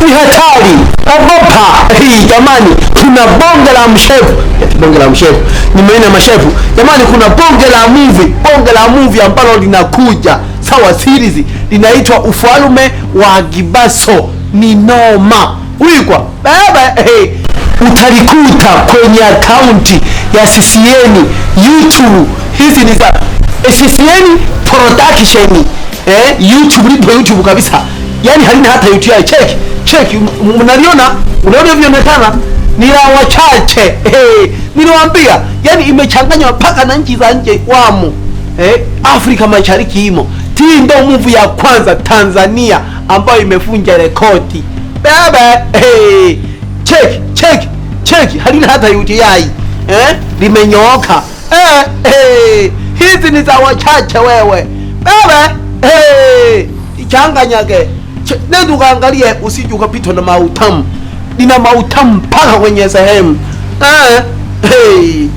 Ni hatari, ogopa. Hii jamani, kuna bonge la mshefu, eti bonge la mshefu, nimeona mashefu jamani, kuna bonge la movie, bonge la movie ambalo linakuja sawa, series linaitwa Ufalme wa Gibaso. Ni noma wikwa baba, hey, utalikuta kwenye akaunti ya CCN YouTube. Hizi ni za CCN Production, YouTube, lipo YouTube kabisa, yani halina hata UTI. Check check, mnaliona, unaona vionekana ni la wachache. Hey, niliwaambia, yani imechanganywa mpaka na nchi za nje wamo, Afrika Mashariki imo. Hii ndio movie ya kwanza Tanzania ambayo imefunja rekodi baba. Hey, check check check, halina hata UTI, limenyooka. Hizi ni za wachache wewe baba. Hey, ichanganyage, nenda ukaangalie, usije ukapitwa na mautamu. Lina mautamu mpaka kwenye sehemu. Hey.